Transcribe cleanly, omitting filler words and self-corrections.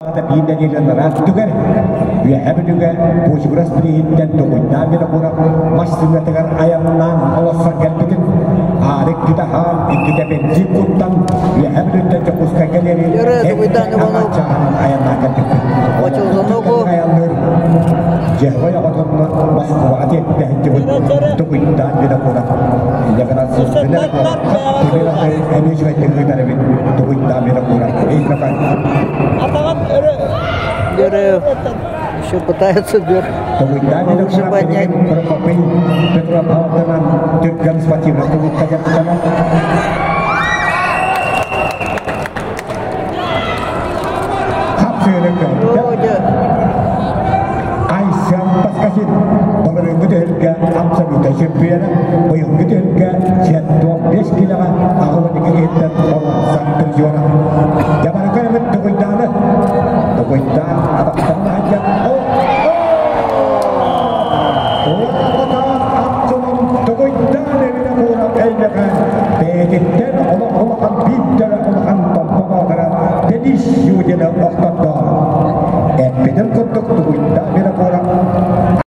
Биир нэдиэлэ анараа өттүгэр Үөһээ Бүлүүгэ Буочугурас бирииһиттэн Дугуйдаан Винокуров массыынатыгар айаннаан олорсон кэлбитин, аары иккитэ аһаан, иккитэ бензин куттан Үөһээ Бүлүүттэн Дьокуускайга диэри чааһынан айаннаан кэлбиппит. Айанныыр Дьөһөгөй оҕотун Москваҕа тиэрдэ сылдьыбыт Дугуйдаан Винокуров. Инньэ гынан эмиэ үчүгэйдик ыытар эбит Дугуйдаан Винокуров. Геры еще пытается вверх лучше поднять. Айсен Паскасин былырыыҥҥы түһүлгэ абсолюта чемпиона, быйылгы түһүлгэ 75 килэҕэ аҕылыныкы иһиттэн боруонса призера. Дьабарыкы эбит Дугуйдааны. Дугуйдаан атахтарын аһыйан Дугуйдаан эбинэ буола эймэхэ бэйэтиттэн олох улахан биир улахан томпо баатара Денис Юдина охтордо.